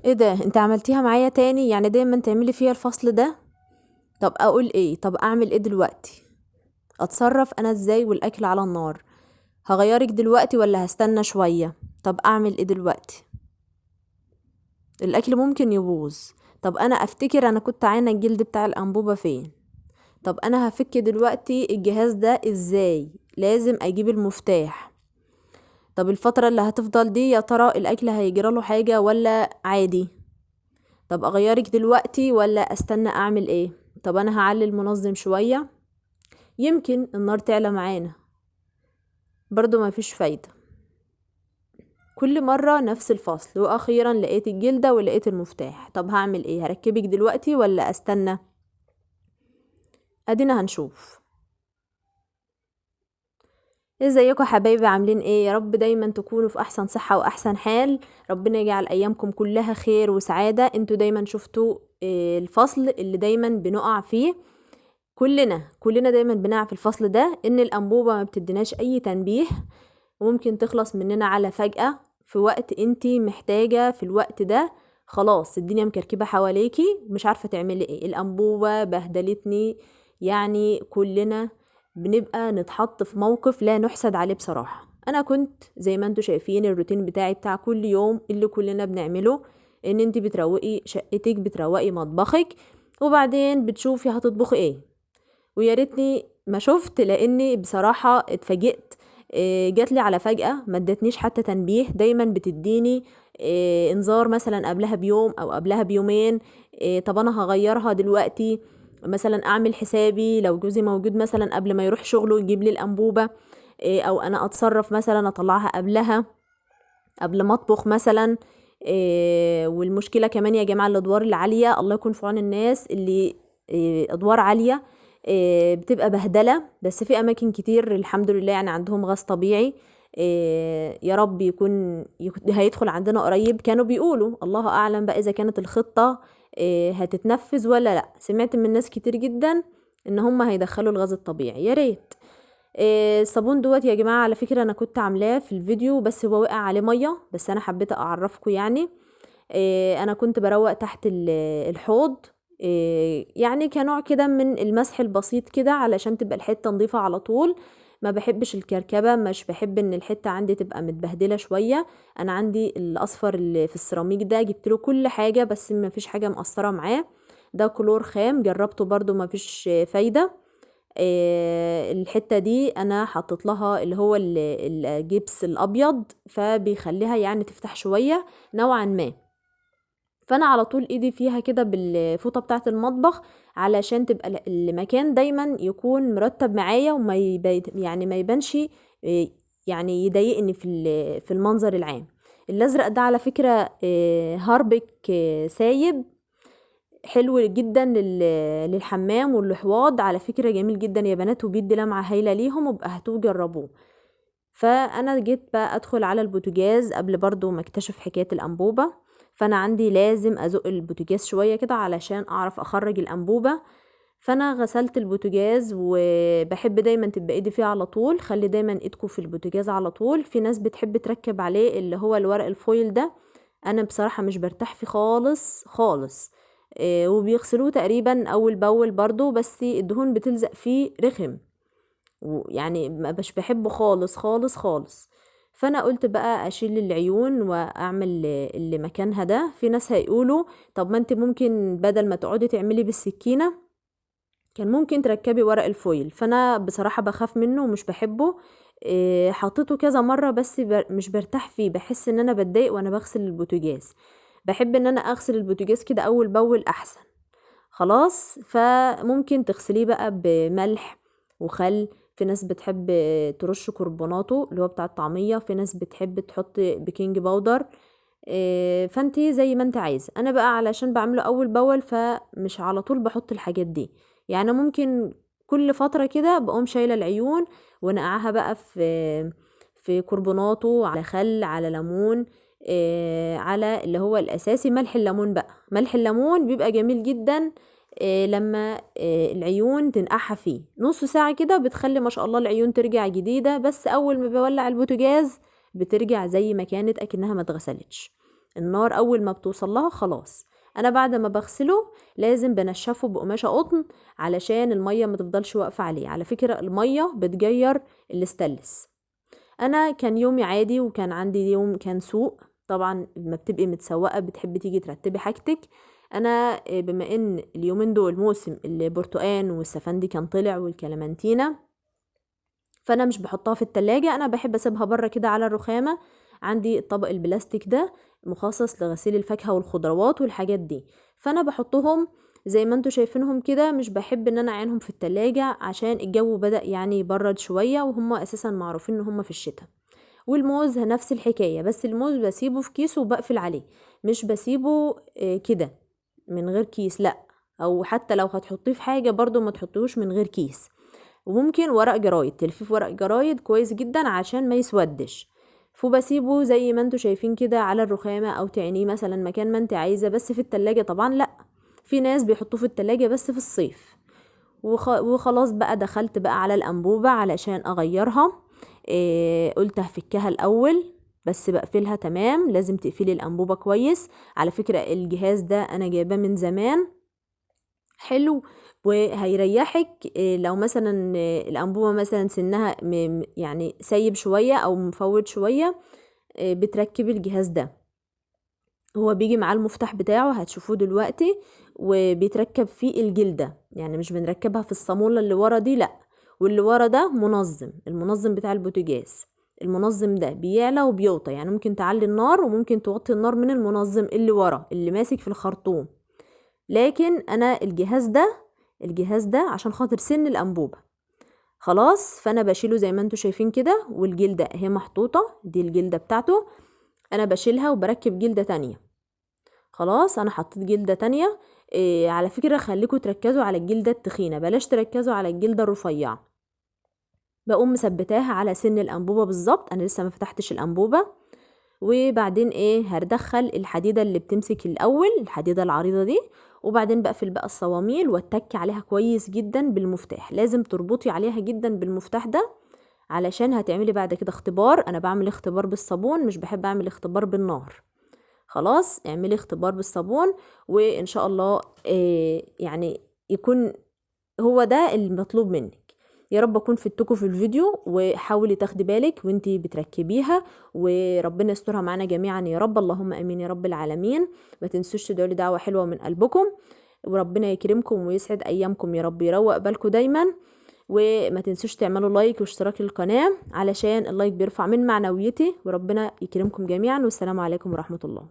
ايه ده انت عملتيها معايا تاني؟ يعني دايما تعملي فيها الفصل ده. طب اقول ايه؟ طب اعمل ايه دلوقتي؟ اتصرف انا ازاي والاكل على النار؟ هغيرك دلوقتي ولا هستنى شوية؟ طب اعمل ايه دلوقتي؟ الاكل ممكن يبوظ. طب انا افتكر انا كنت عاينة الجلد بتاع الانبوبة فين؟ طب انا هفك دلوقتي الجهاز ده ازاي؟ لازم اجيب المفتاح. طب الفترة اللي هتفضل دي يا ترى الاكل هيجرى له حاجة ولا عادي؟ طب اغيرك دلوقتي ولا استنى اعمل ايه؟ طب انا هعلي المنظم شوية يمكن النار تعلى معانا، برضو ما فيش فايدة. كل مرة نفس الفصل. واخيرا لقيت الجلدة ولقيت المفتاح. طب هعمل ايه؟ هركبك دلوقتي ولا استنى؟ ادينا هنشوف. ازيكم يا حبايبي، عاملين ايه؟ يا رب دايما تكونوا في احسن صحة واحسن حال، ربنا يجعل ايامكم كلها خير وسعادة. انتوا دايما شفتوا الفصل اللي دايما بنقع فيه، كلنا دايما بنقع في الفصل ده، ان الانبوبة ما بتديناش اي تنبيه وممكن تخلص مننا على فجأة في وقت انتي محتاجة. في الوقت ده خلاص الدنيا مكركبة حواليكي مش عارفة تعملي ايه، الانبوبة بهدلتني. كلنا بنبقى نتحط في موقف لا نحسد عليه بصراحة. انا كنت زي ما انتوا شايفين الروتين بتاعي بتاع كل يوم اللي كلنا بنعمله، ان انتي بتروقي شقتك، بتروقي مطبخك، وبعدين بتشوفي هتطبخي ايه. ويا ريتني ما شفت، لاني بصراحة اتفاجئت، جات لي على فجأة، ما ادتنيش حتى تنبيه. دايما بتديني انذار مثلا قبلها بيوم او قبلها بيومين، طب انا هغيرها دلوقتي مثلا، اعمل حسابي لو جوزي موجود مثلا قبل ما يروح شغله يجيب لي الانبوبة، او انا اتصرف مثلا اطلعها قبلها قبل ما اطبخ مثلا. والمشكلة كمان يا جماعة الادوار العالية، الله يكون في عون الناس اللي ادوار عالية، بتبقى بهدلة. بس في اماكن كتير الحمد لله عندهم غاز طبيعي، يا رب يكون هيدخل عندنا قريب. كانوا بيقولوا الله اعلم بقى اذا كانت الخطة هتتنفذ ولا لا. سمعت من ناس كتير جدا ان هم هيدخلوا الغاز الطبيعي، يا ريت. الصابون دوت يا جماعة على فكرة انا كنت عاملاه في الفيديو بس هو وقع عليه مية، بس انا حبيت اعرفكم. انا كنت بروق تحت الحوض، كنوع كده من المسح البسيط كده علشان تبقى الحتة نظيفة على طول. ما بحبش الكركبة، مش بحب ان الحتة عندي تبقى متبهدلة شوية. انا عندي الاصفر اللي في السيراميك ده جبت له كل حاجة بس ما فيش حاجة مقصرة معاه. ده كلور خام جربته برضو ما فيش فايدة. الحتة دي انا حطيت لها اللي هو الجبس الابيض، فبيخليها تفتح شوية نوعا ما. فانا على طول ايدي فيها كده بالفوطة بتاعة المطبخ علشان تبقى المكان دايما يكون مرتب معايا وما ما يبانش، يضايقني في المنظر العام. الازرق ده على فكرة، هاربك، سايب، حلو جدا للحمام والحواض، على فكرة جميل جدا يا بنات، وبيدي لمعة هايلة ليهم، وابقى هاتوه جربوه. فانا جيت بقى ادخل على البوتاجاز قبل برضو ما اكتشف حكاية الانبوبة، فانا عندي لازم ازق البوتاجاز شوية كده علشان اعرف اخرج الانبوبة. فانا غسلت البوتاجاز، وبحب دايما تبقى ايدي فيه على طول، خلي دايما ايدكم في البوتاجاز على طول. في ناس بتحب تركب عليه اللي هو الورق الفويل ده، انا بصراحة مش برتاح فيه خالص خالص، وبيغسلوه تقريبا اول باول برضو، بس الدهون بتلزق فيه رخم، ويعني ما بش بحبه خالص خالص خالص. فانا قلت بقى اشيل العيون واعمل اللي مكانها ده. في ناس هيقولوا طب ما انت ممكن بدل ما تقعدي تعملي بالسكينة كان ممكن تركبي ورق الفويل، فانا بصراحة بخاف منه ومش بحبه. حطيته كذا مرة بس مش برتاح فيه، بحس ان انا بتضايق وانا بغسل البوتاجاز. بحب ان انا اغسل البوتاجاز كده اول باول احسن خلاص. فممكن تغسليه بقى بملح وخل، في ناس بتحب ترش كربوناتو اللي هو بتاع الطعمية، في ناس بتحب تحط بيكنج باودر، فانتي زي ما انت عايزة. انا بقى علشان بعمله اول باول فمش على طول بحط الحاجات دي، ممكن كل فترة كده بقوم شايلة العيون ونقعها بقى في كربوناتو، على خل، على ليمون، على اللي هو الاساسي ملح الليمون بقى. ملح الليمون بيبقى جميل جدا، لما العيون تنقعها فيه نص ساعة كده، بتخلي ما شاء الله العيون ترجع جديدة. بس أول ما بولع البوتاجاز بترجع زي ما كانت أكنها ما اتغسلتش. النار اول ما بتوصل لها خلاص. انا بعد ما بغسله لازم بنشفه بقماشه قطن علشان المية ما تفضلش واقفة عليه. على فكرة المية بتجير الاستانلس. انا كان يومي عادي، وكان عندي يوم كان سوق، طبعا لما بتبقي متسوقه بتحبي تيجي ترتبي حاجتك. انا بما ان اليومين دول موسم البرتقان والسفندي كان طلع والكلمنتينا، فانا مش بحطها في التلاجة، انا بحب اسيبها بره كده على الرخامه. عندي الطبق البلاستيك ده مخصص لغسيل الفاكهة والخضروات والحاجات دي، فانا بحطهم زي ما انتوا شايفينهم كده. مش بحب ان انا اعينهم في التلاجة عشان الجو بدأ يعني يبرد شوية، وهم اساسا معروفين ان هم في الشتاء. والموز نفس الحكاية، بس الموز بسيبه في كيس وبقفل عليه، مش بسيبه كده من غير كيس، لا، او حتى لو هتحطيه في حاجة برضو ما تحطيهوش من غير كيس. وممكن ورق جرايد، تلفيه في ورق جرايد كويس جدا عشان ما يسودش. فبسيبه زي ما انتوا شايفين كده على الرخامة، او تعينيه مثلا مكان ما انت عايزة، بس في التلاجة طبعا لا، في ناس بيحطوه في التلاجة بس في الصيف. وخلاص بقى دخلت بقى على الأنبوبة علشان أغيرها. قلت هفكها الأول، بس بقفلها تمام. لازم تقفلي الأنبوبة كويس. على فكرة الجهاز ده أنا جايباه من زمان، حلو وهيريحك. لو مثلا الأنبوبة مثلا سنها يعني سايب شوية أو مفوت شوية، بتركبي الجهاز ده. هو بيجي معاه المفتاح بتاعه، هتشوفوه دلوقتي، وبيتركب فيه الجلدة، يعني مش بنركبها في الصامولة اللي ورا دي، لا، واللي ورا ده منظم، المنظم بتاع البوتاجاز. المنظم ده بيعلى وبيوطى، يعني ممكن تعلي النار وممكن توطي النار من المنظم اللي ورا اللي ماسك في الخرطوم. لكن انا الجهاز ده عشان خاطر سن الانبوبة خلاص، فانا بشيله زي ما انتوا شايفين كده، والجلدة اهي محطوطة، دي الجلدة بتاعته، انا بشيلها وبركب جلدة تانية. خلاص انا حطيت جلدة تانية. على فكرة خليكوا تركزوا على الجلدة التخينة، بلاش تركزوا على الجلدة الرفيعة. بقوم مثبتاها على سن الانبوبة بالظبط، انا لسه ما فتحتش الانبوبة. وبعدين هدخل الحديدة اللي بتمسك الاول، الحديدة العريضة دي، وبعدين بقفل بقى الصواميل واتك عليها كويس جدا بالمفتاح. لازم تربطي عليها جدا بالمفتاح ده علشان هتعملي بعد كده اختبار. انا بعمل اختبار بالصابون، مش بحب اعمل اختبار بالنار. خلاص اعملي اختبار بالصابون، وان شاء الله يعني يكون هو ده المطلوب منك. يا رب اكون فدتكم في الفيديو، وحاولي تاخدي بالك وانتي بتركبيها، وربنا يسترها معانا جميعا يا رب، اللهم امين يا رب العالمين. ما تنسوش تدعوا لي دعوه حلوة من قلبكم، وربنا يكرمكم ويسعد ايامكم يا رب، يروق بالكم دايما. وما تنسوش تعملوا like واشتراك للقناة علشان ال like بيرفع من معنويتي، وربنا يكرمكم جميعا. والسلام عليكم ورحمة الله.